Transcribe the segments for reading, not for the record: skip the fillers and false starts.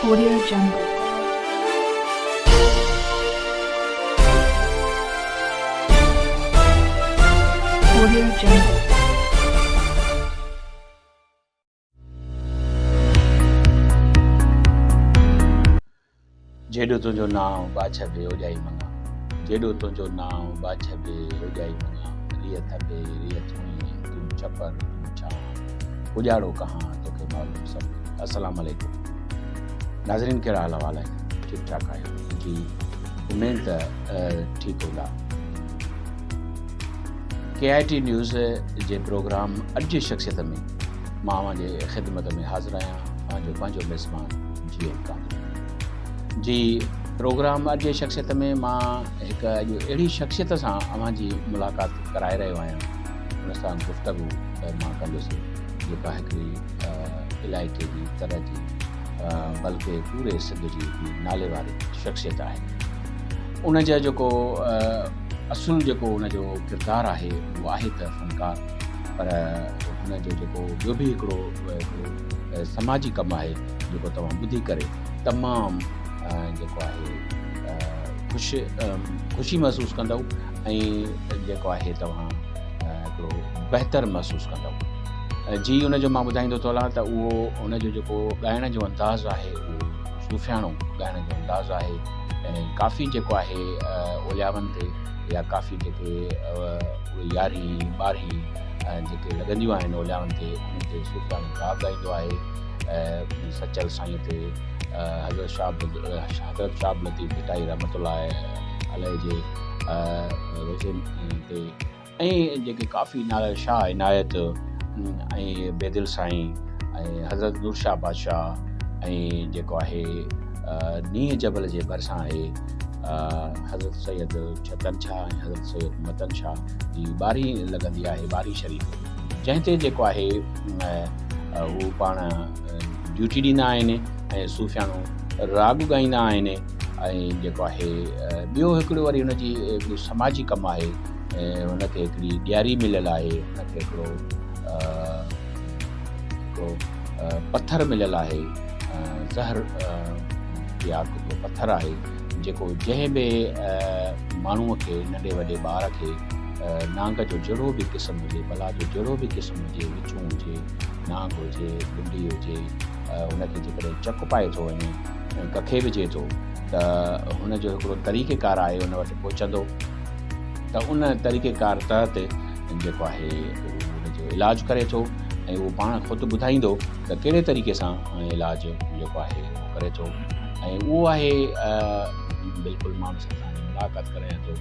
Audio Jungle. Audio Jungle. جيڏو تنهنجو نانء ٻاجهه به اوڄائي مڱان، جيڏو تنهنجو نانء ٻاجهه به اوڄائي مڱان، ريء ٿٻي ريء ٿوئين، تون ڇپر تون ڇانء، اجاڙو ڪهان توکي معلوم سڀ. السلام عليڪم ناظرين ڪهڙا حال احوال آهن ٺيڪ ٺاڪ آهيو جي اميد ته ٺيڪ هوندا. ڪي آء ٽي نيوز جي پروگرام اڄ جي شخصيت ۾ مان اوهان جي خدمت ۾ حاضر آهيان اوهان جو پنهنجو ميزبان جي ايم قادري. جي پروگرام اڄ جي شخصيت ۾ مان هڪ اڄ اهڙي شخصيت سان اوهان جي ملاقات ڪرائي رهيو آهيان ان سان گفتگو مان ڪندس جيڪا هڪڙي علائقي جي تر جي بلڪه پوري سنڌ جي هڪڙي نالي واري شخصيت آهي ان جا جيڪو اصل جيڪو ان جو ڪردار آهي اهو آهي ته فنڪار پر هن جو جيڪو ٻيو به هڪڙو هڪڙو سماجي ڪم آهي جيڪو توهان ٻڌي ڪري تمام جيڪو آهي خوش خوشي محسوس ڪندؤ ۽ جيڪو آهي توهان هڪڙو بهتر محسوس ڪندؤ جي ان جو مان ٻڌائيندو ٿو هلان ته اهو ان جو جيڪو ڳائڻ جو انداز آهي اهو صوفياڻو ڳائڻ جو انداز آهي ۽ ڪافي جيڪو آهي اولياون تي يا ڪافي جيڪي يارهين ٻارهين جيڪي لڳنديون آهن اولياون تي انهن تي صوفياڻو راڳ ڳائيندو آهي سچل سائين تي حضرت شاهه حضرت شاهه لطيف ڀٽائي رحمت الله عليه جي روضي تي ۽ جيڪي ڪافي نالا شاهه عنايت ۽ بيدل سائين ۽ حضرت نور شاهه بادشاهه ۽ جيڪو آهي نينهن جبل جي ڀرسان آهي حضرت سيد ڇتن شاهه ۽ حضرت سيد متن شاهه جي ٻارهين لڳندي آهي ٻارهين شريف جنهن تي جيڪو آهي هو پاڻ ڊيوٽي ڏيندا آهن ۽ صوفياڻو راڳ ڳائيندا آهن ۽ جيڪو آهي ٻيو هڪڙو وري هن جي هڪڙو سماجي ڪم آهي هن کي هڪڙي ڏياري مليل آهي هن کي هڪڙو هڪڙو پٿر مليل آهي زهر يا هڪڙو پٿر آهي جيڪو جنهن به ماڻهوء کي ننڍي وڏي ٻار کي نانگ جو جهڙو به قسم هجي بلا جو جهڙو به قسم هجي وڇون هجي نانگ هجي لنڊي هجي هن کي جيڪڏهن چڪ پائي ٿو وڃي ڪکي وجهي ٿو ته هن جو هڪڙو طريقي ڪار آهي ان وٽ پهچندو ته ان طريقي ڪار تحت جيڪو آهي اهو ان جو علاج ڪري ٿو ۽ اهو پاڻ خود ٻڌائيندو ته ڪهڙي طريقي سان علاج جيڪو آهي اهو ڪري ٿو ۽ اهو آهي بلڪل مان ان سان توهان جي ملاقات ڪرايان ٿو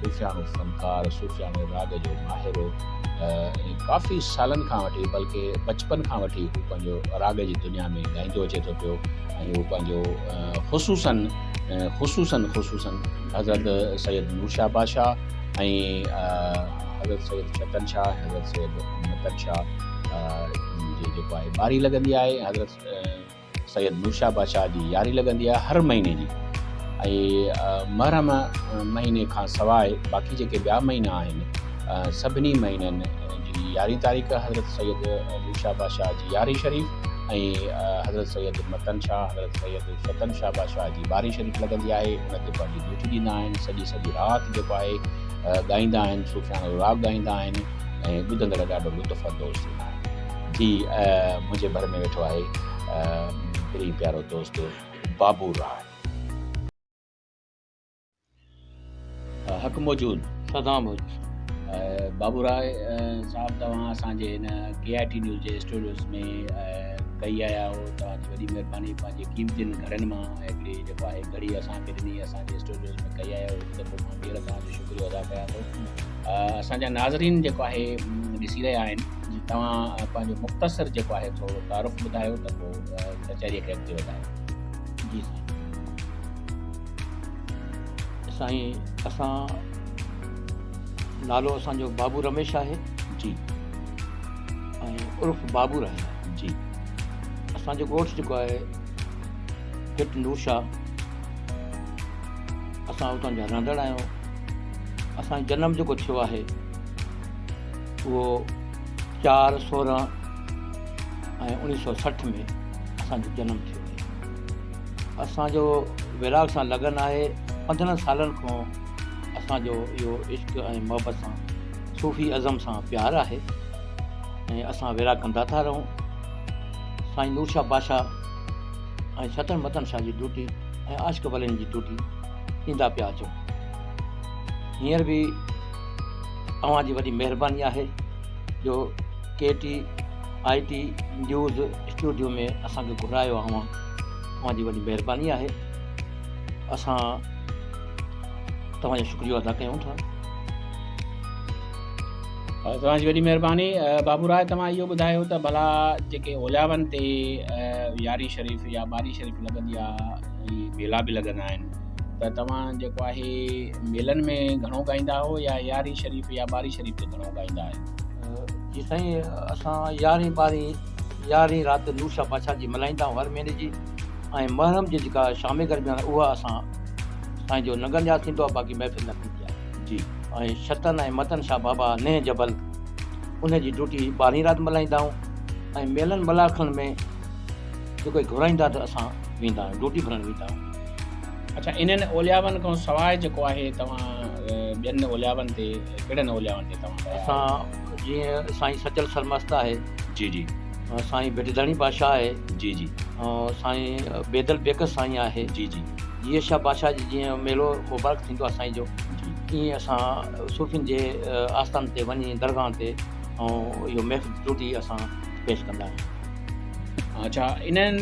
صوفياڻو فنڪار صوفياڻي راڳ جو ماهر ۽ ڪافي سالن کان وٺي بلڪه بچپن کان وٺي هو پنهنجو راڳ جي دنيا ۾ ڳائيندو اچي ٿو پيو ۽ هو پنهنجو خصوصن خصوصن خصوصن حضرت سيد نور شاهه بادشاهه ۽ حضرت سيد ڇتن شاهه ۽ حضرت سيد متن شاهه جي جيڪو آهي ٻاري لڳندي آهي حضرت سيد نور شاهه بادشاهه جي ياري لڳندي آهي هر مهيني جي ۽ محرم مهيني کان سواء باقي جيڪي ٻيا مهينا آهن سڀني مهينن جي يارهين تاريخ حضرت سيد نور شاهه بادشاهه جي يارهين شريف ۽ حضرت سيد متن شاهه حضرت سيد ستن شاهه بادشاهه جي ٻارهين شريف لڳندي آهي ان تي پنهنجي ڊيوٽي ڏيندا آهن سڄي سڄي رات جيڪو آهي ڳائيندا آهن صوفياڻو راڳ ڳائيندا آهن ۽ ٻڌندڙ ڏاڍو لطف اندوز ٿيندا آهن جي منهنجي ڀر ۾ ويٺو آهي پرين پيارو دوست بابو راء. حق موجود. سدا موجود. بابو راء صاحب توهان اسان جي هن ڪي آء ٽي نيوز جي اسٽوڊيوز ۾ ڪهي آيا آهيو توهان جي وڏي مهرباني پنهنجي قيمتين گهڙين مان هڪڙي جيڪو آهي گهڙي اسان کي ڏني اسان جي اسٽوڊيوز ۾ ڪهي آيا آهيو هڪ دفعو مان ٻيهر توهان جو شڪريو ادا ڪيان ٿو اسان جا ناظرين جيڪو آهي ڏسي رهيا آهن توهان پنهنجو مختصر جيڪو آهي ٿورو تعارف ٻڌايو ته پوء ڪچهري کي اڳتي وڌايو. جي سائين. سائين اسان نالو اسان جو بابو رميش آهي. جي. ۽ عرف بابو آهي. جي. اسان جو ڳوٺ جيڪو آهي ٺٽ نور شاهه اسان اتان جا رهندڙ آهيون. اسان جو جنم جيڪو ٿيو آهي اهو 4/16 ۽ 1960 ۾ اسان جو جنم ٿيو آهي. اسان جو ويراڳ سان لگن آهي. 15 سالن کان اسان جو اهو عشق ۽ محبت سان صوفي ازم سان پيار آهي ۽ اسان ويراڳ ڪندا ٿا رهون. سائين نور شاهه بادشاهه ۽ ستن متن شاهه جي ڊيوٽي ۽ عاشق ولين جي ڊيوٽي ڏيندا پيا اچون. هينئر به اوهان جي وڏي مهرباني آهي جو K T I T news studio ۾ اسان کي گهرايو اوهان اوهان جي وڏي مهرباني آهي. اسان توهان جو شڪريو ادا ڪيون ٿا. توهان جي وڏي مهرباني. بابو راء توهان اهو ٻڌايو ته ڀلا جيڪي اولياون تي يارهين شريف يا ٻارهين شريف لڳندي آ ۽ ميلا به لڳندا آهن ته توهان جيڪو آهي ميلن ۾ گهڻو ڳائيندا آهيو يا يارهين شريف يا ٻارهين شريف تي گهڻو ڳائيندا آهيو؟ جي سائين اسان يارهين ٻارهين يارهين رات نور شاهه بادشاهه جي ملهائيندا آهيون هر مهيني جي ۽ محرم جي جيڪا شامي گرمي آهي اها اسان سائين جو ننگر نياز ٿيندو آهي باقي محفل نه ٿيندي آهي. جي. ۽ شتن ۽ متن شاهه بابا نئين جبل ان جي ڊيوٽي ٻارهين رات ملهائيندا آهيون ۽ ميلن ملاکڙن ۾ جيڪو گهرائيندا ته اسان ويندا آهيون ڊيوٽي ڀرڻ ويندا آهيون. اڇا انهن اولياون کان سواء جيڪو آهي توهان ٻين اولياون تي ڪهڙن اولياون تي توهان ڳايا آهيو؟ اسان جيئن سائين سچل سرمست آهي. جي جي. سائين ڀٽ ڌڻي بادشاهه آهي. جي جي. سائين بيدل بيڪس سائين آهي. جي جي. جيئي شاهه بادشاهه جي جيئن ميلو مبارڪ ٿيندو آهي سائين جو ائين اسان صوفين جي آستان تي وڃي درگاهن تي ۽ اهو محفل ٽوٽي اسان پيش ڪندا آهيون. اڇا انهن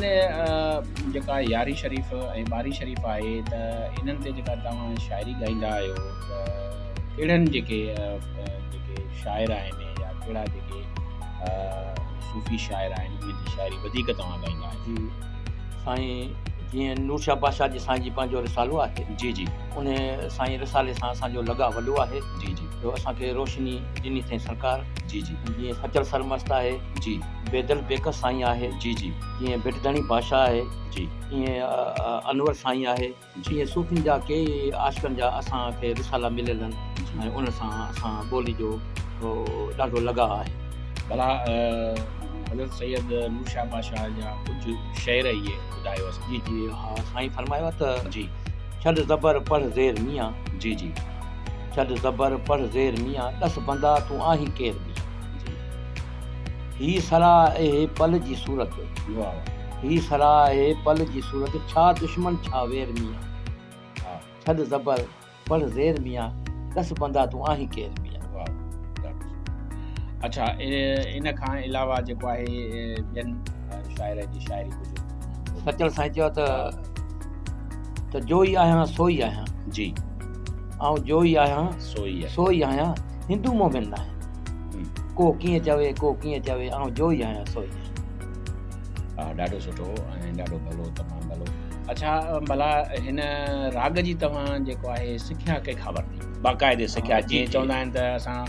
جيڪا يارهين شريف ۽ ٻارهين شريف آهي ته انهن تي جيڪا توهان شاعري ڳائيندا آهيو ته ڪهڙن جيڪي جيڪي شاعر آهن يا ڪهڙا جيڪي صوفي شاعر آهن انهن جي شاعري وڌيڪ توهان ڳائيندا آهيو؟ جي سائين جيئن نور شاهه بادشاهه جي سائين جي پنهنجو رسالو آهي. جي جي. ان سائين رسالي سان اسان جو لڳاء وڏو آهي. جي جي. جو اسان کي روشني ڏني اٿئين سرڪار. جي جي. جيئن سچل سرمست آهي. جي. بيدل بيڪس سائين آهي. جي جي. جيئن ڀٽ ڌڻي بادشاهه آهي. جي. ايئن انور سائين آهي. جيئن صوفين جا ڪيئي عاشقن جا اسان کي رسالا مليل آهن ۽ ان سان اسان ٻولي جو ڏاڍو لڳاء آهي. ڀلا حضرت سيد نور شاهه بادشاهه جا ڪجهه شعر اهي ٻڌايو اسان. جي جي ها سائين فرمايو آهي ته. جي. ڇڏ زبر پڙهه زير ميان. جي جي. ڇڏ زبر پڙهه زير ميان ڏس بندا تون آهين ڪير ميان. جي. هي سراء اهي پل جي صورت. واه واه. هي سراء اهي پل جي صورت ڇا دشمن ڇا وير ميان. ها. ڇڏ زبر پڙهه زير ميان ڏس بندا تون آهين ڪير ميان. واه ڏاڍو سٺو. اڇا ان کان علاوه جيڪو آهي ٻين شاعرن جي شاعري ڪجهه. سچل سائين چيو ته ته جو ئي آهيان سو ئي آهيان. جي. آئون جو ئي آهيان سو ئي آهيان. سو ئي آهيان هندو مومن ناهيان. ڪو ڪيئن چوي ڪو ڪيئن چوي آئون جو ئي آهيان سو ئي آهيان. ها ڏاڍو سٺو ۽ ڏاڍو ڀلو تمام ڀلو. اڇا ڀلا هن راڳ جي توهان جيڪو آهي سکيا ڪنهن کان ورتي باقاعدي سکيا جيئن چوندا آهن ته اسان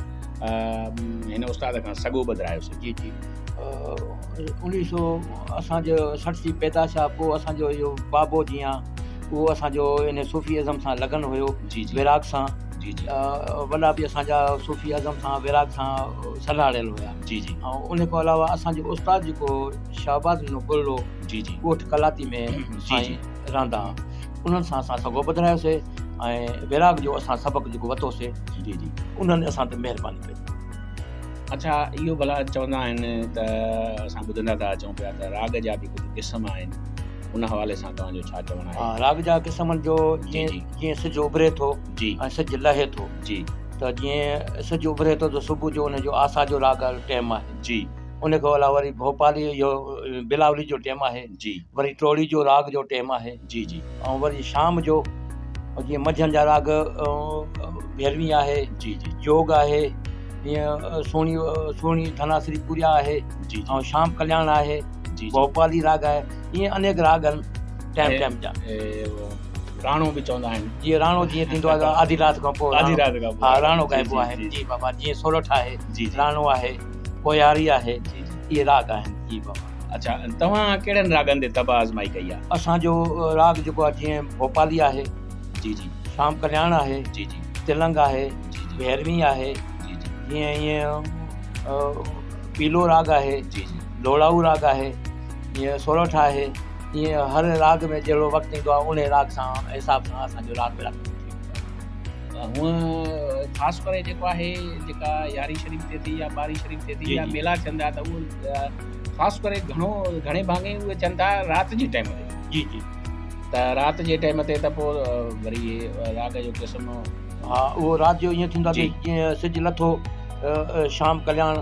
هن استاد کان سڳو ٻڌرايوسين. جي جي انيس سو اسان جو 60 جي پيدائش آ پوء اسان جو اهو بابو جيئن اهو اسان جو ان صوفي ازم سان لگن هيو جي جي ويراڳ سان جي جي وڏا به اسان جا صوفي ازم سان ويراڳ سان سلهاڙيل هيا. جي جي. ۽ ان کان علاوه اسان جو استاد جيڪو شهباز ڏنو ٻرڙو جي جي. ڳوٺ قلاتي ۾ سائين رهندا ها انهن سان اسان سڳو ٻڌرايوسي ۽ ويراڳ جو اسان سبق جيڪو ورتوسي جي جي. انهن اسان تي مهرباني ڪئي. اڇا اهو ڀلا چوندا آهن ته اسان ٻڌندا ٿا اچون پيا ته راڳ جا به ڪجهه قسم آهن ان حوالي سان توهان جو ڇا چوڻ آهي؟ ها راڳ جا قسمن جو جي جي. جيئن سج اڀري ٿو جي. ۽ سج لهي ٿو جي. ته جيئن سج اڀري ٿو ته صبح جو ان جو آسا جو راڳ وارو ٽيم آهي. جي. ان کان علاوه وري ڀوپالي اهو بلاولي جو ٽيم آهي. جي. وري ٽوڙي جو راڳ جو ٽيم آهي. جي جي. ۽ وري شام جو جيئن منجهند جا راڳ ڀيروي آهي. جي جي. جوڳ آهي جيئن سهڻي سهڻي ڌناسري پوريا آهي. جي جي. ۽ شام ڪلياڻ آهي. جي جي. ڀوپالي راڳ آهي. ائين انيڪ راڳ آهن ٽيم ٽيم جا. راڻو به چوندا آهن. جيئن راڻو جيئن ٿيندو آهي آڌي رات کان پوء آڌي رات کان پوء ها راڻو ڳائبو آهي جي بابا جيئن سورٺ آهي جي جي راڻو آهي ڪوهياري آهي جي جي اهي راڳ آهن جي بابا. اڇا توهان ڪهڙن راڳن تي طبع آزمائي ڪئي آهي؟ اسان جو راڳ جيڪو آهي جيئن ڀوپالي آهي جي جي شام ڪلياڻ آهي جي جي تلنگ آهي جي جي ڀيروي آهي جي جي جيئن ائين پيلو راڳ آهي جي جي لوڙائو راڳ آهي جيئن سورٺ آهي. ائين هر راڳ ۾ جهڙو وقت ايندو آهي انهي راڳ سان حساب سان اسان جو راڳ ويراڳ ٿي ويندو آهي. هونء خاص ڪري جيڪو آهي جيڪا يارهين شريف ٿئي ٿي يا ٻارهين شريف ٿئي ٿي يا ميلا ٿين ٿا ته اهو خاص ڪري گهڻو گهڻي ڀاڱي اهي ٿين ٿا رات جي ٽائيم تي. جي جي. ته رات جي ٽائيم تي ته پوء وري راڳ جو قسم. ها اهو رات جو ائين ٿيندو آهي جيئن سج لٿو شام ڪلياڻ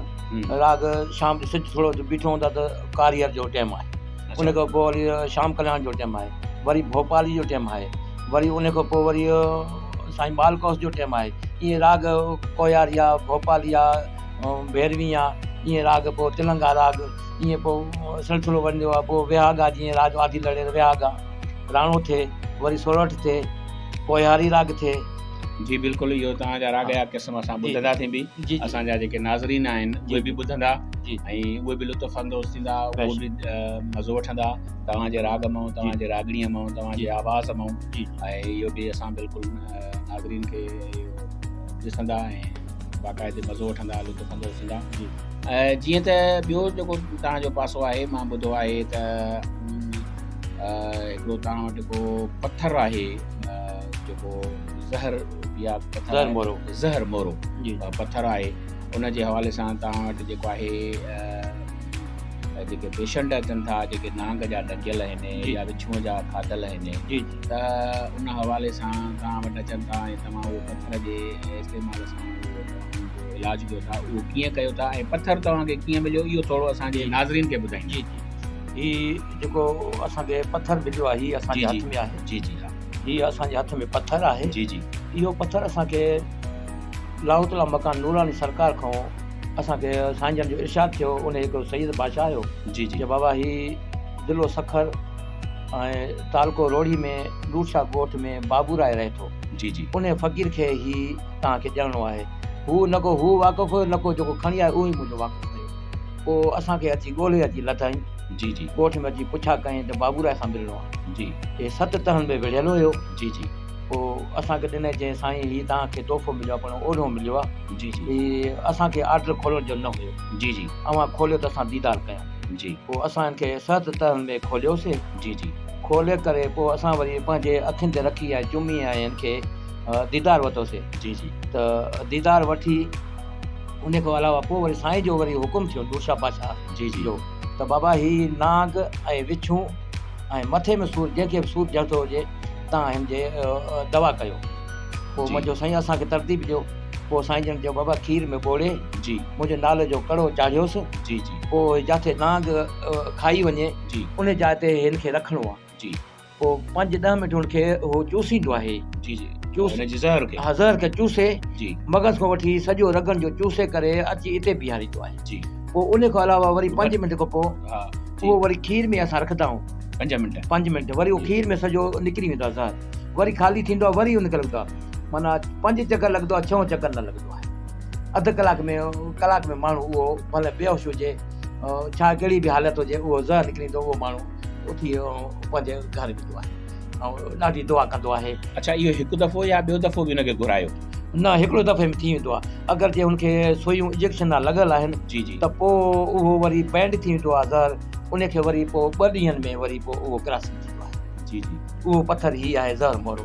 راڳ شام جو سج ٿورو بيٺو هوندو آهي ته ڪاريهر جو ٽائيم آهي ان کان پوء وري شام ڪلياڻ جو ٽائيم آهي وري ڀوپالي جو ٽائيم آهي وري ان کان پوء وري سائين ٻال ڪوس جو ٽائيم آهي ائين راڳ ڪوهياري آ ڀوپالي آ ڀيروي آ ائين راڳ پوء تلنگا راڳ ائين پوء سلسلو وڃندو آ پوء وهاڳا جيئن رات جو آڌي لڙي وهاڳا راڻو ٿئي وري سورٺ ٿئي ڪوهياري راڳ ٿئي. جي بلڪل اهو توهان جا راڳ جا قسم اسان ٻڌنداسين به اسان جا جيڪي ناظرين آهن اهي به ٻڌندا ۽ اهي به لطف اندوز ٿيندا اهي به مزو وٺندا توهان جي راڳ مان توهان جي راڳڻيء مان توهان جي آواز مان ۽ اهو به اسان بلڪل ناظرين کي ڏسندا ۽ باقاعدي مزو وٺندا لطف اندوز ٿيندا جيئن ته ٻيو جيڪو توهان جو پاسو آهي مان ٻڌو آهي ته هڪڙو توهان وٽ هڪ پٿر آهي جيڪو زهر يا پٿر زهر مورو زهر مورو پٿر آهي ان جي حوالي سان توهان وٽ جيڪو آهي جيڪي پيشنٽ اچن ٿا جيڪي نانگ جا ڏنگيل آهن يا وڇونء جا کاڌل آهن ته ان حوالي سان توهان وٽ اچن ٿا ۽ توهان اهو پٿر جي استعمال سان اهو علاج ڪيو ٿا اهو ڪيئن ڪيو ٿا ۽ پٿر توهان کي ڪيئن مليو اهو ٿورو اسان جي ناظرين کي ٻڌائيندا. جي جي هي جيڪو اسان کي پٿر مليو آهي هي اسان جي هٿ ۾ آهي. جي جي ها. هي اسان جي هٿ ۾ پٿر آهي. جي جي. اهو پٿر اسان کي لاهوت لا مڪان نوراني سرڪار کان اسان کي سائين جن جو ارشاد ٿيو ان هڪ سيد بادشاهه هيو. جي جي. چي بابا هي ضلعو سکر ۽ تعلقو روهڙي ۾ نور شاهه ڳوٺ ۾ بابو راء رهي ٿو. جي جي. ان فقير کي هي توهان کي ڏيڻو آهي. هو نه ڪو هو واقف هيو نه ڪو جيڪو کڻي آيو اهو ئي منهنجو واقف هيو. پوء اسان کي اچي ڳولهي اچي لڌائين. جي جي. ڳوٺ ۾ اچي پڇا ڪيائين ته بابو راء سان ملڻو آهي. جي. هي ست تهن ۾ وڙهيل هيو. جي جي. پوء اسان کي ڏنائين چيائين سائين هي توهان کي تحفو مليو آهي پڻ اوڏهون مليو آهي. جي جي. هي اسان کي آرڊر کولڻ جو نه هيو. جي جي. اوهان کوليو ته اسان ديدار ڪيون. جي. پوء اسان هن کي ست تهن ۾ کوليوسي. جي جي. کولي ڪري پوء اسان وري پنهنجي اکين تي رکي ۽ چمي ۽ هن کي ديدار ورتوسي. جي جي. ته ديدار وٺي ان کان علاوه پوء وري سائين جو وري حڪم ٿيو نور شاهه بادشاهه جي جي جو ته بابا هي نانگ ۽ وڇون ۽ مٿي ۾ سور جنهن کي به سور ڄڻ ٿو هجي تان هن جي دوا ڪيو. پوء جي. منهنجو سائين اسان کي ترتيب ڏيو. پوء سائين جن چيو بابا کير ۾ ٻوڙي جي. منهنجي نالي جو ڪڙو چاڙهيوس. جي جي. پوء جاٿي نانگ کائي وڃي جي. ان جاء تي هن کي رکڻو آ. جي. پوء 5-10 منٽ هن کي هو چوسيندو آهي. جي جي. چوس هن جي زهر کي. ها زهر کي چوسي جي. مغز کان وٺي سڄو رڳن جو چوسي ڪري اچي اتي بيهاريندو آهي. جي. پوء ان کان علاوه وري 5 منٽ کان پوء ها جي. اهو وري کير ۾ اسان رکندا آهيون. 5 منٽ. 5 منٽ وري اهو کير ۾ سڄو نڪري ويندو آهي زهر. وري خالي ٿيندو آهي وري ان کي لڳندو آهي معنيٰ 5 چڪر لڳندو آهي ڇهون چڪر نه لڳندو آهي. اڌ ڪلاڪ ۾ ڪلاڪ ۾ ماڻهو اهو ڀلي بيهوش هجي ڇا ڪهڙي به حالت هجي اهو زهر نڪري ايندو اهو ماڻهو اٿي پنهنجي گهر ويندو آهي ۽ ڏاڍي دعا ڪندو آهي. اڇا اهو هڪ دفعو يا ٻيو دفعو به ان کي گهرايو؟ نه هڪڙو دفعي ۾ ٿي ويندو آهي. اگر جي هن کي سوئيون انجيڪشن لڳل آهن جي جي. ته پوء اهو وري بينڊ ٿي ويندو آهي زهر ان کي وري پوء 2 ڏينهن ۾ وري پوء اهو ڪراسنگ ٿيندو آهي. جي جي. اهو پٿر هي آهي زهر مورو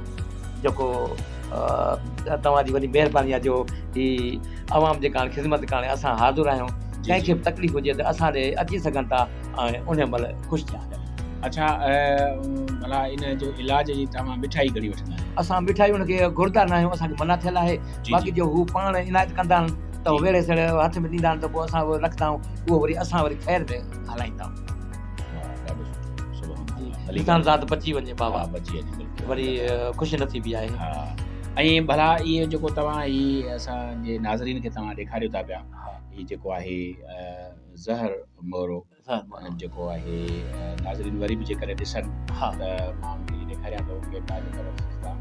جيڪو توهان جي وڏي مهرباني آهي جو هي عوام جي ڪاڻ خدمت ڪاڻ اسان حاضر آهيون. جي ڪنهن جي. کي به تڪليف هجي ته اسان ڏي اچي سگهن ٿا ۽ ان مهل خوش ٿيا. اڇا ڀلا ان جو علاج جي توهان مٺائي گهڻي وٺندا آهيو؟ اسان مٺائي ان کي گهرندا نه آهيون، اسان کي منع ٿيل آهي. جي باقي جي. جو هو پاڻ عنايت ڪندا آهن ته جي. ويڙهي سيڙهي هٿ ۾ ڏيندا آهن ته پوء اسان اهو رکندا آهيون، اهو وري اسان وري خير ۾ هلائيندا آهيون. واهه ڏاڍو سٺو سبحان جي الله. ڀلي انسان ذات بچي وڃي بابا. ها بچي وڃي بلڪل. وري خوش نصيبي آهي. ها ۽ ڀلا اهو جيڪو توهان هي اسان جي ناظرين کي توهان ڏيکاريو ٿا پيا ها. هي جيڪو آهي زهر مورو زهر مورو جيڪو آهي ناظرين وري به جيڪڏهن ڏسن ها. ته مان ان کي ڏيکاريان ٿو ڪيمرا جي طرف سان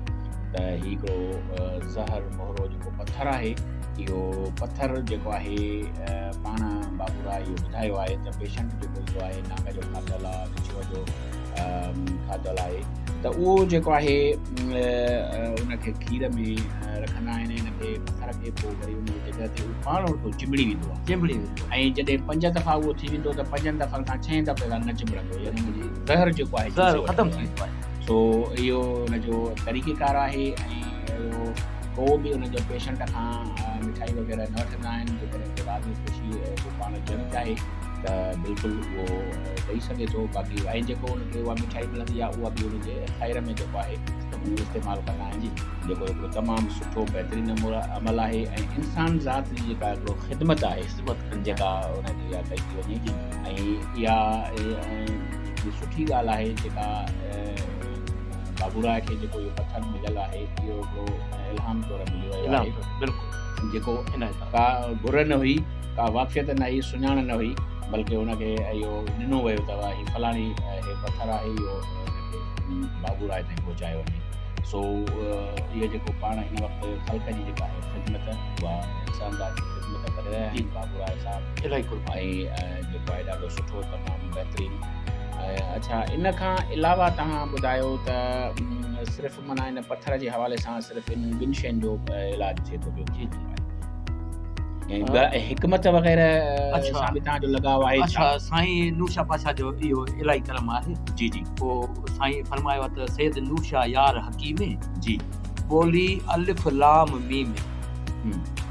ته هي هڪڙو زهر مورو جيڪو پٿر آهي اهو پٿر جيڪو آهي پاڻ بابورا اهو ٻڌايو آهي ته پيشنٽ جيڪو ايندو آهي نانگ جو کاڌل آهي وڇوء جو کاڌل آهي ته اهو جيڪو آهي ان کي کير ۾ رکندا آهن ان کي پٿر کي پوء وري ان جي جڳهه تي اهو پاڻ ورتو چنبڙي ويندو آهي چنبڙي ويندو ۽ جڏهن پنج دفعا اهو ٿي ويندو ته پنجن دفعن کان ڇهين دفعي کان نه چنبڙندو يعني ان جي زهر جيڪو آهي زهر ختم ٿي ويندو آهي. سو اهو ان جو طريقيڪار آهي ۽ اهو ڪو به ان جو پيشنٽ کان مٺائي وغيره نه وٺندا آهن جيڪڏهن ڪو راضي خوشي اهو پاڻ ڏيڻ چاهي ته بلڪل اهو ڏئي سگهي ٿو باقي ۽ جيڪو ان کي اها مٺائي ملندي آهي اها به ان جي خير ۾ جيڪو آهي استعمال ڪندا آهن جيڪو هڪڙو تمام سٺو بهترين عمل آهي ۽ انسان ذات جي جيڪا هڪڙو خدمت آهي جيڪا ان جي اها ڪئي ٿي وڃي ۽ اها هڪڙي سٺي ڳالهه آهي جيڪا بابو راء کي جيڪو اهو پٿر مليل آهي اهو هڪڙو الهام طور مليو ويو آهي بلڪل جيڪو ڪا گهر نه هئي ڪا واقفيت نه هئي سڃاڻ نه هئي بلڪه ان کي اهو ڏنو ويو ته هي فلاڻي هي پٿر آهي اهو بابو راء تائين پهچايو وڃي سو اهو جيڪو پاڻ هن وقت خلق جي جيڪا آهي خدمت اها انسان ذات جي خدمت ڪري رهيا آهن بابو راء صاحب الاهي قربان ۽ جيڪو آهي ڏاڍو سٺو تمام بهترين اڇا ان کان علاوه توهان ٻڌايو ته صرف معنيٰ ان پٿر جي حوالي سان صرف انهن ٻن شين جو علاج ٿئي ٿو پيو جي جي ۽ حڪمت وغيره سان به توهان جو لڳاء آهي اڇا سائين نور شاهه بادشاهه جو اهو الاهي ڪرم آهي جي جي پوء سائين فرمايو ته سيد نور شاهه يار حڪيم جي ٻولي الف لام ميم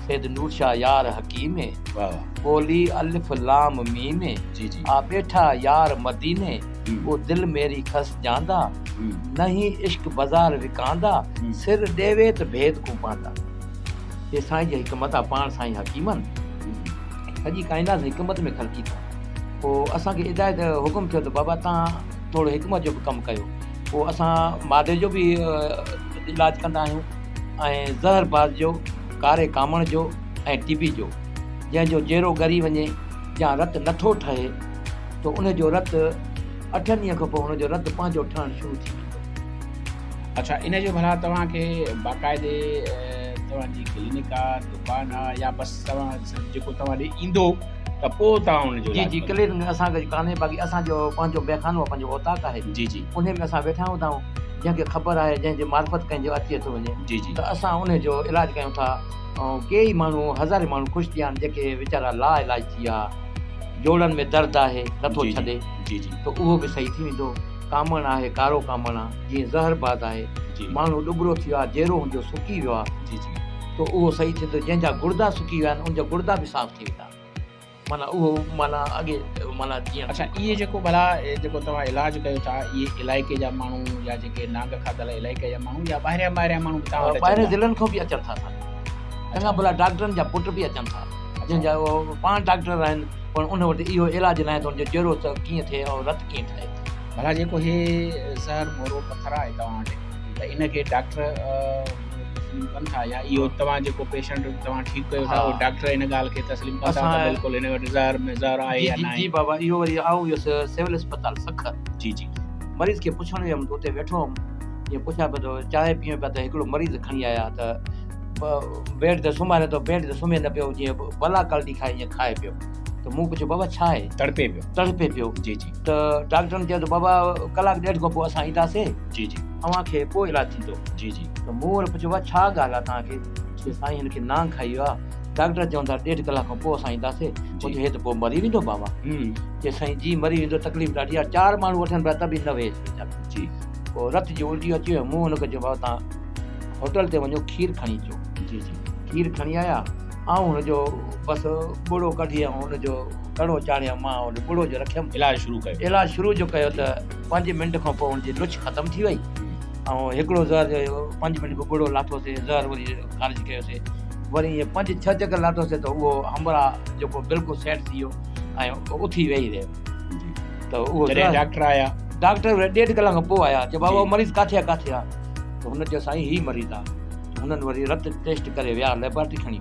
سيد نور شاهه يار حڪيم ٻولي الف لام ميم جي جي آ ٻيٺا يار مديني او دل ميري کس جاندا نهين عشق بازار وڪاندا سر ڏيوي ته ڀيد ڪون پاندا. هي سائين جي حڪمت آ پاڻ سائين حڪيمن سڄي ڪائنات حڪمت ۾ خلقي ٿا پو اسان کي هدايت حڪم ٿيو ته بابا تان ٿورو حڪمت جو به ڪم ڪيو پو اسان مادي جو به علاج ڪندا آهيون ۽ زهر باز جو ڪاري ڪامڻ جو ۽ ٽي بي جو جنهن جو جيرو ڳري وڃي يا رت نٿو ٺهي ته ان جو رت اٺن ڏينهن کان پوء هن جو رت پنهنجو ٺهڻ شروع ٿي ويندو. اڇا ان جو ڀلا توهان کي باقاعدي توهان جي ڪلينڪ آ دڪان آ يا بس توهان صرف جيڪو توهان ڏي ايندو ته پوء توهان ان جو جي جي ڪلينڪ اسان کي ڪانهي باقي اسان جو پنهنجو ميخانو آ پنهنجو اوطاق آهي جي جي انهي ۾ اسان ويٺا هوندا آهيون جنهن کي خبر آهي جنهن جي معرفت ڪنهن جو اچي ٿو وڃي جي جي ته اسان انهي جو علاج ڪيون ٿا ۽ ڪيئي ماڻهو هزارين ماڻهو خوش ٿيا آهن جيڪي ويچارا لا علاج ٿي ويا جوڙن ۾ درد آهي نٿو ڇڏي ته اهو به صحيح ٿي ويندو. ڪامڻ آهي ڪارو ڪامڻ آ جيئن زهر باز آهي ماڻهو ڏٻرو ٿي ويو آ جيرو هن جو سڪي ويو آ ته اهو صحيح ٿيندو جنهن جا گڙدا سڪي ويا آهن ان جا گڙدا به صاف ٿي ويندا معنيٰ اهو معنيٰ اڳي معنيٰ جيئن اڇا اهي جيڪو ڀلا جيڪو توهان علاج ڪيو ٿا اهي علائقي جا ماڻهو يا جيڪي نانگ کاڌل علائقي جا ماڻهو يا ٻاهريان ٻاهريان ماڻهو به توهان وٽ اچن ٿا؟ ٻاهرين ضلعن کان به اچن ٿا اسان وٽ چڱا ڀلا ڊاڪٽرن جا پٽ به اچن ٿا. جنهن جا پاڻ ڊاڪٽر آهن پر ان وٽ اهو علاج ناهي ته ان جو جيرو ڪيئن ٿئي ۽ رت ڪيئن ٺهي. ڀلا جيڪو هي زهر مورو پٿر آهي توهان وٽ ته ان کي ڊاڪٽر تسليم ڪن ٿا يا اهو توهان جيڪو پيشنٽ توهان ٺيڪ ڪيو ٿا اهو ڊاڪٽر ان ڳالهه کي تسليم ڪن ٿا ته بلڪل هن وٽ زهر ۾ زهر آهي يا ناهي؟ جي بابا اهو وري آئون ويس سول اسپتال سکر جي جي مريض کي پڇڻ ويم ته اتي ويٺو هوم جيئن پڇان پيو ته چانهه پيئون پيا ته هڪڙو مريض کڻي آيا ته بيڊ تي سمهاري ٿو بيڊ تي سمهي نه پيو جيئن بلا ڪلٽي کائي ائين کائي پيو ته مون پڇيو بابا ڇا آهي تڙپي پيو تڙپي پيو جي جي ته ڊاڪٽرن چيو ته بابا ڪلاڪ ڏيڍ کان پوء اسان اينداسي جي جي اوهان کي پوء علاج ٿيندو جي جي ته مون وري پڇيو بابا ڇا ڳالهه آهي توهان کي چي سائين هن کي نانگ کائي ويو آهي ڊاڪٽر چون ٿا ڏيڍ ڪلاڪ کان پوء اسان اينداسي مون چيو هي ته پوء مري ويندو بابا چي سائين جي مري ويندو تڪليف ڏاڍي آهي چار ماڻهو وٺن پيا ته به نه ويس ويچارو جي پوء رت جي الٽي اچي ويو مون هن کي چيو بابا توهان هوٽل تي وڃو کير کڻي اچو. جي جي. کير کڻي آيا. آئون هن جو بس ٻڙو ڪڍي ۽ هن جو ڪڙو چاڙهي مان هن ٻڙو جو رکيم. علاج شروع ڪيو. علاج شروع جو ڪيو ته پنج منٽ کان پوء هن جي لڇ ختم ٿي وئي ۽ هڪڙو زهر جو پنج منٽ کان ٻڙو لاٿوسي زهر وري خارج ڪيوسي وري ائين پنج ڇهه چڪر لاٿوسي ته اهو همراهه جيڪو بلڪل سيٽ ٿي ويو ۽ اٿي ويهي رهيو. ته اهو جڏهن ڊاڪٽر آيا. ڊاڪٽر ڏيڍ ڪلاڪ کان پوء آيا چيو بابا مريض ڪاٿي آ ڪاٿي آ. ته هن چيو سائين هي مريض آ ته هنن وري رت ٽيسٽ ڪري ويا ليبارٽري کڻي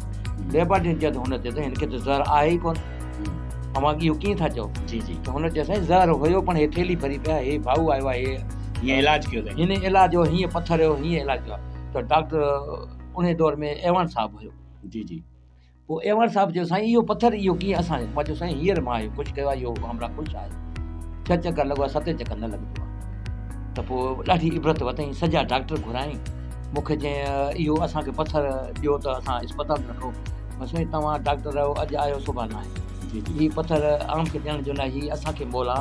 ليبارٽري چيو ته هن چيو ته هن کي ته زهر آهي ئي ڪونه اوهان اهو ڪيئن ٿا چئو جي جي ته هن چيو سائين زهر هيو پڻ هي ٿيلهي ڀري پيا هي ڀائو آيو آهي هي هيئن علاج ڪيو اٿئي هن علاج هو هيئن پٿر هيو هيئن علاج ڪيو ته ڊاڪٽر انهي دور ۾ ايوان صاحب هيو جي جي پوء اعواڻ صاحب چيو سائين اهو پٿر اهو ڪيئن اسان مان چيو سائين هينئر مان اهو ڪجهه ڪيو آهي اهو همراهه خوش آهي ڇهه چڪر لڳو آهي ستين چڪر نه لڳندو آهي ته ته پوء ڏاڍي عبرت ورتائين، سڄا ڊاڪٽر گهرايائين، مون کي چيائين اهو اسان کي پٿر ڏيو ته اسان اسپتال ۾ رکون. مان سائين توهان ڊاڪٽر آهيو اڄ آيو سڀان ناهي. هي پٿر عام کي ڏيڻ جو ناهي، هي اسان کي مولا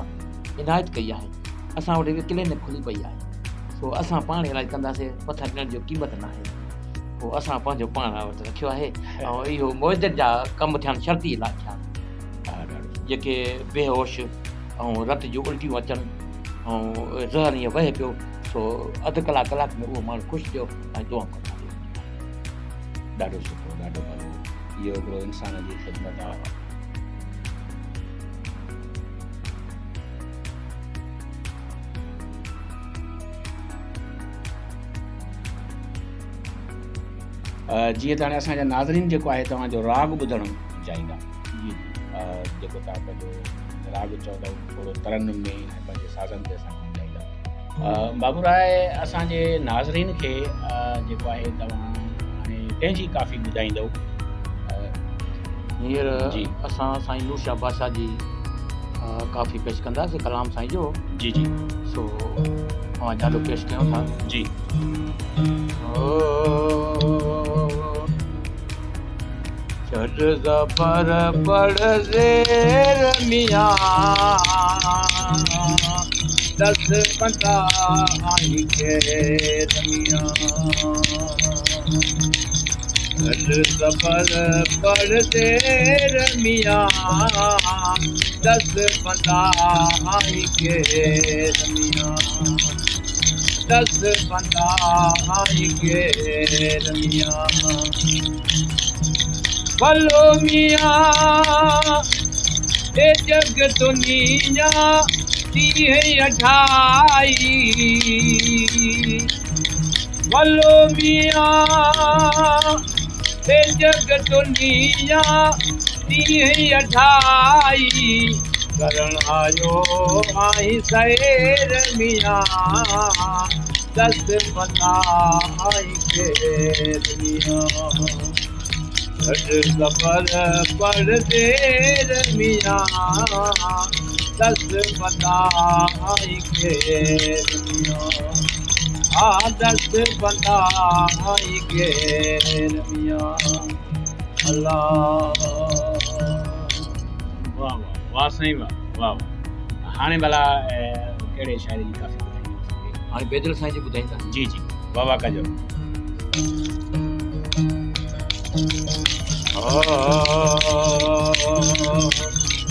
عنايت ڪئي آهي، اسان وٽ هڪ ڪلينڪ کلي پئي آهي، سو اسان پاڻ علاج ڪنداسين، پٿر ڏيڻ جو قيمت ناهي. پوء اسان پنهنجو پاڻ وٽ رکيو آهي ۽ اهو معجزن جا ڪم ٿيا آهن، شرطي علاج ٿيا آهن، جيڪي بيهوش ۽ رت جون الٽيون اچن ۽ زهر ائين وهي پيو سو اڌ ڪلاڪ ڪلاڪ ۾ اهو ماڻهو خوش ٿيو ۽ دعائون ڪندا رهيو. ڏاڍو سٺو ڏاڍو ڀلو اهو هڪڙو انسان جي خدمت آهي. جيئن ته هاڻي اسان جا ناظرين جيڪو آهي توهان جو راڳ ٻڌڻ چاهيندا جي جيڪو توهان پنهنجو راڳ چوندؤ ٿورو ترنم ۾ ۽ پنهنجي سازن تي اسان کي ٻڌائيندا بابو راء اسان جي ناظرين کي جيڪو آهي توهان هاڻي ڪنهن جي ڪافي ٻڌائيندؤ؟ هينئر جي اسان سائين نور شاهه بادشاهه جي ڪافي پيش ڪنداسين ڪلام سائين جو. جي جي. سو اوهان جي آڏو پيش ڪيون ٿا. جي. ڇڏ زبر پڙ زير ميان دس بندا آهين ڪير ميان ڇڏ زبر پڙ زير ميان دس بندا آهين ڪير ميان دس بندا آهين ڪير ميان ڀلو ميان هي جڳ دنيا ڏينهن اڍائي ڀلو ميان هي جڳ دنيا ڏينهن اڍائي ڪرڻ آيو آهين سير ميان دس بندا آهين ڪير ميان ڇڏ زبر پڙ زير ميان دس بندا آهين ڪير ميان ها دس بندا آهين ڪير ميان الله. واه واه واه سائين واه واه واه هاڻي ڀلا ڪهڙي شاعري جي ڪافي ٻڌائيندو اسان کي؟ هاڻي بيدل سائين جي ٻڌائيندا. جي جي واه واه ڪجو.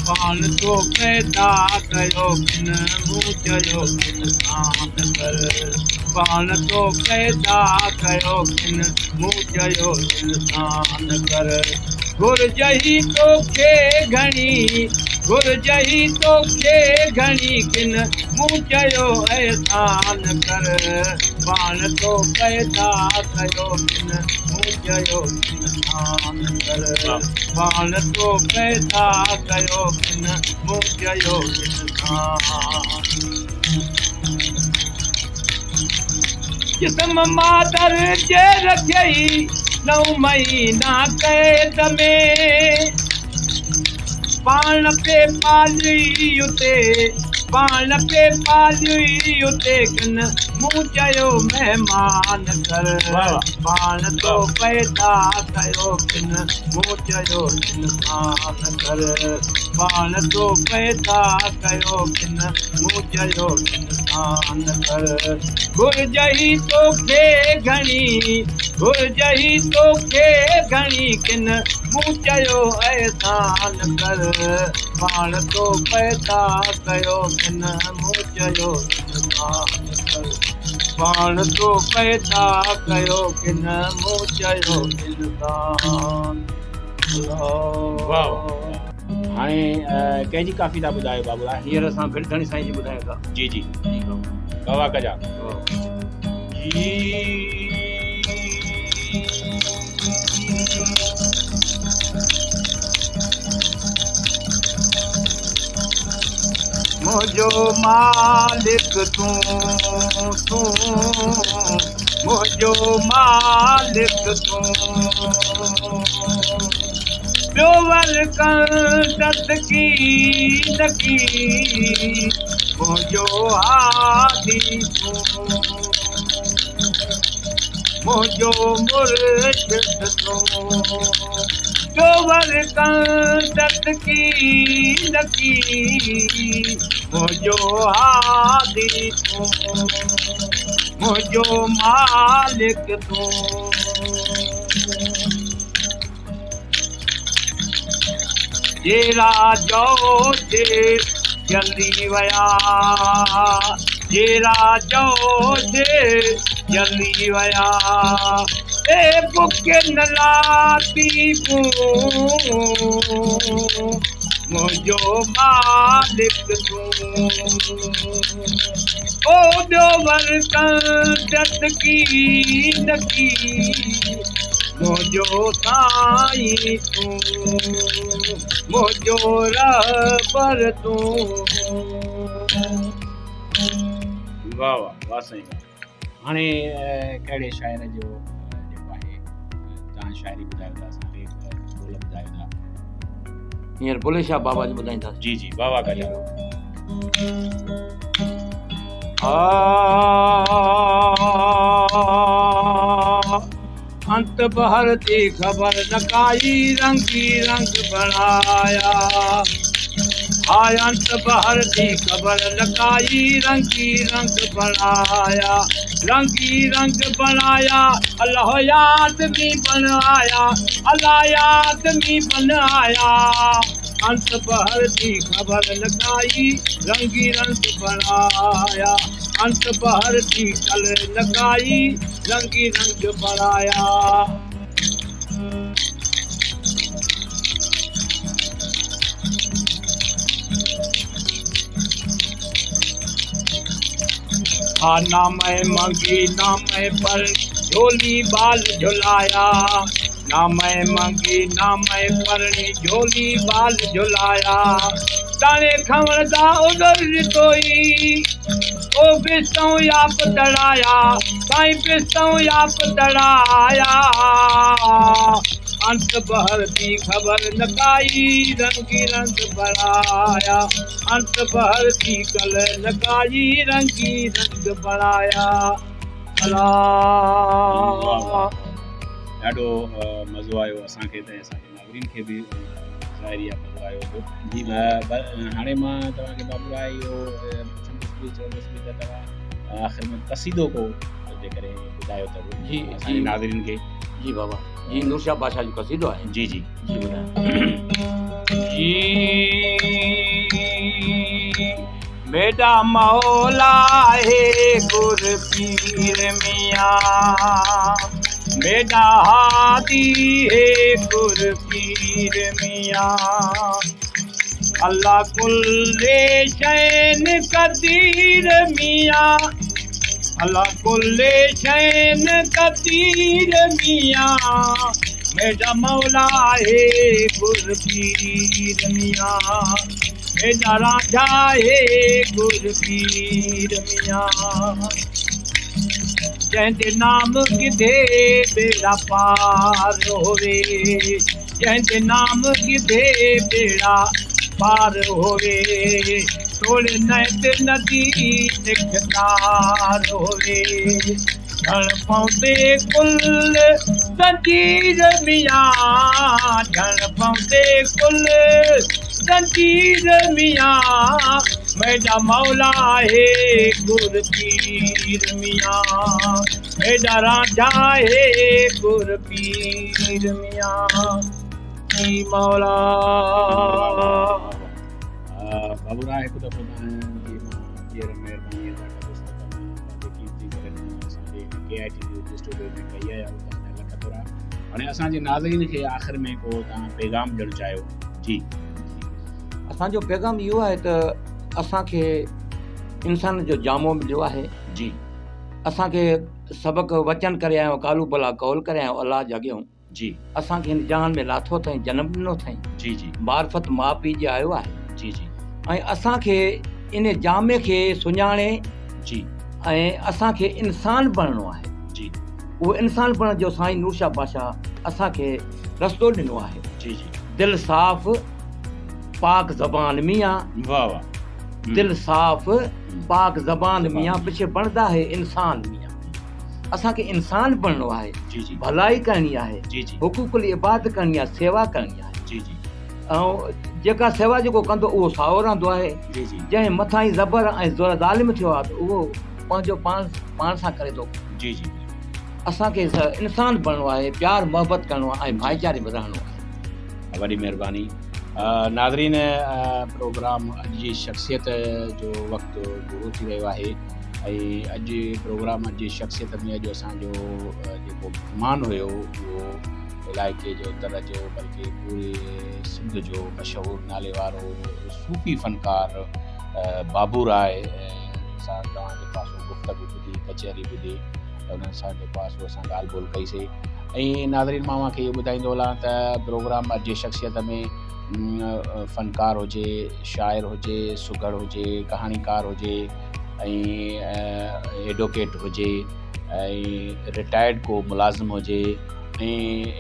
پاڻ تو پيدا ڪيو ڪن مون چيو انسان ڪر پاڻ تو پيدا ڪيو ڪن مون چيو انسان ڪر گهرج هي توکي گهڻي گهرج هي توکي گهڻي ڪن مون چيو احسان ڪر پاڻ تو پيدا ڪيو ڪن مون چيو انسان ڪر پاڻ تو پيدا ڪيو ڪن مون چيو انسان جسم مادر جي رکيئي نو مهينا قيد ۾، پاڻ پي پاليئي اتي، پاڻ پي پاليئي اتي ڪن مون چيو مهمان ڪر، پاڻ تو پيدا ڪيو ڪن مون چيو انسان ڪر، پاڻ تو پيدا ڪيو ڪن مون چيو انسان ڪر، گهرج هي توکي گهڻي، گهرج هي توکي گهڻي ڪن مون چيو احسان ڪر، پاڻ تو پيدا ڪيو ڪن مون چيو انسان ڪر، پاڻ تو پيدا ڪيو ڪن مون چيو انسان. واھ واھ. هاڻي ڪنهن جي ڪافي ٿا ٻڌايو بابو راء؟ هينئر اسان ڀٽ ڌڻي سائين جي ٻڌايون ٿا. جي جي واھ واھ ڪجا. جي. منهنجو مالڪ تون تون منهنجو مالڪ تون. ٻيو ور ڪندس ڪي نه ڪي، منهنجو هادي تون، منهنجو مرشد تون. جو ور ڪندس ڪي نه ڪي، منهنجو هادي تون، منهنجو مالڪ تون. جيرا جوش جلي ويا، جيرا جوش جلي ويا، اي بک نه لاتي مون، منهنجو مالڪ تون. او ٻيو ور ڪندس ڪي نه ڪي، منهنجو سائين تون، منهنجو رهبر تون. واھ واھ واھ سائين واھ. هاڻي ڪهڙي شاعر جو جيڪو آهي توهان شاعري ٻڌايو ٿا اسان کي ٻول ٻڌايو ٿا. هينئر بلي شاهه بابا جو ٻڌائينداسين. جي جي واھ واھ ڪجا. انت بحر the خبر نه ڪائي، رنگي رنگ بڻايا. هاء انت بحر the خبر نه ڪائي، رنگي رنگ بڻايا، رنگي رنگ بڻايا. الله آدمي بڻايا، الله آدمي بڻايا. انت بحر the خبر نه ڪائي، رنگي رنگ بڻايا. انت بحر the ڪل نه ڪائي، رنگي رنگ بڻايا. ها نه مين منگي نه مين پر جهولي بال جهلايا، نه مين منگي نه مين پرڻي جهولي بال جهلايا. داڻي کڻڻ دا عذر ڏتوئي، او بستون ياپ تڙايا، سائين بستون ياپ تڙايا. انت بحر the خبر نه ڪائي، رنگي رنگ بڻايا. انت بحر the ڪل نه ڪائي، رنگي رنگ بڻايا. الله. ڏاڍو مزو آيو اسان کي ته اسان جي ناظرين کي به ظاهري آ مزو آيو هوندو. جي هاڻي مان توهان کي بابو راء اهو پڇندس به چوندس به ته توهان آخر ۾ قصيدو ڪو جيڪڏهن ٻڌايو ته جي اسان جي ناظرين کي. جي بابا جي، نور شاهه بادشاهه جو قصيدو آهي. جي جي جي ٻڌايو. جي ميڏا مولا آهي گر پير ميان، ميڏا هادي هي گر پير ميان. الله ڪل شين قدير ميان، الله ڪل شين قدير ميان. ميڏا مولا آهي گر پير ميان، ميڏا رانجها آهي گر پير ميان. جنهن جي نام ڳڌي ٻيڙا پار هوي، جنهن جي نام ڳڌي ٻيڙا پار هوي، توڙي نئت ندي نکتار هوي. جهڻ پوندي ڪل زنجير ميان، جهڻ پوندي ڪل زنجير ميان. ميڏا مولا آهي گر پير ميان، ميڏا رانجها آهي گر پير ميان. جي مولا. بابو راء هڪ دفعو توهان جي مان ٻيهر مهرباني ادا ڪندس ته توهان پنهنجي قيمتي گهر ۾ اسان جي هن ڪي آء ٽي نيوز اسٽوڊيو ۾ ڪئي آهي توهان جا لک ٿورا. هاڻي اسان جي ناظرين کي آخر ۾ ڪو توهان پيغام ڏيڻ چاهيو. جي اسان جو پيغام اهو آهي ته اسان کي انسان جو جامو مليو آهي. جي اسان کي سبق وچن ڪري آيو، قالو بلا قول ڪري آيو الله جي اڳيون. جي اسان کي هن جهان ۾ لاٿو اٿائين، جنم ڏنو اٿائين. جي جي معرفت ماء پيء جي آيو آهي. جي جي ۽ اسان کي ان جامي کي سڃاڻي جي ۽ اسان کي انسان بڻڻو آهي. جي اهو انسان بڻڻ جو سائين نور شاهه بادشاهه اسان کي رستو ڏنو آهي. جي جي دل صاف پاڪ زبان ميان. واھ واھ. دل صاف پاڪ زبان ميان پڇي بڻدا هي انسان ميان. اسان کي انسان بڻڻو آهي، جي جي ڀلائي ڪرڻي آهي، جي جي حقوق العباد ڪرڻي آهي، سيوا ڪرڻي آهي. جي جي ۽ جيڪا سيوا جيڪو ڪندو اهو سائو رهندو آهي. جي جي جنهن مٿان ئي زبر ۽ زور ظالم ٿيو آهي ته اهو پنهنجو پاڻ پاڻ سان ڪري ٿو. جي جي اسان کي انسان بڻڻو آهي، پيار محبت ڪرڻو آهي ۽ ڀائيچاري ۾ رهڻو آهي. وڏي مهرباني ناظرين پروگرام اڄ جي شخصيت جو وقت پورو ٿي رهيو آهي ۽ اڄ پروگرام اڄ جي شخصيت ۾ اڄ اسان جو جيڪو مهمان هيو اهو علائقي جو تر جو بلڪه پوري سنڌ جو مشهور نالي وارو صوفي فنڪار بابو راء سان توهان جيڪو آهي سو گفتگو ٻڌي ڪچهري ٻڌي انهن سان جيڪو آهي سو اسان ڳالهه ٻولهه ڪئي سي ۽ ناظرين مان اوهان کي اهو ٻڌائيندو هلان ته پروگرام اڄ جي شخصيت ۾ فنڪار هجي شاعر هجي سگهڙ هجي ڪهاڻيڪار هجي ۽ ايڊوڪيٽ هجي ۽ رٽائرڊ ڪو ملازم هجي ۽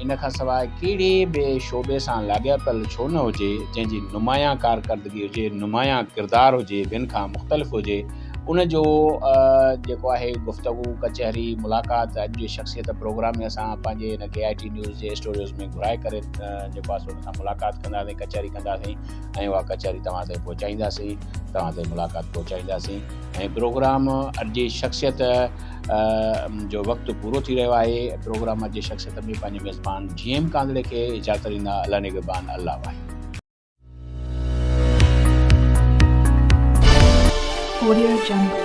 ان کان سواء ڪهڙي به شعبي سان لاڳاپيل ڇو نه هجي جنهن جي نمايان ڪارڪردگي هجي نمايان ڪردار هجي ٻين کان مختلف هجي ان جو جيڪو آهي گفتگو ڪچهري ملاقات اڄ جي شخصيت پروگرام ۾ اسان پنهنجي هن ڪي آء ٽي نيوز جي اسٽوڊيوز ۾ گهرائي ڪري جيڪو آهي سو ان سان ملاقات ڪنداسين ڪچهري ڪنداسين ۽ اها ڪچهري توهان تائين پهچائينداسين توهان تائين ملاقات پهچائينداسين ۽ پروگرام اڄ جي شخصيت جو وقت پورو ٿي رهيو آهي پروگرام اڄ جي شخصيت ۾ پنهنجي ميزبان جي ايم ڪانڌڙي کي اجازت ڏيندا الله نگهبان الله واهي. Audio Jungle.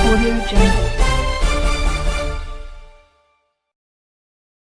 Audio Jungle.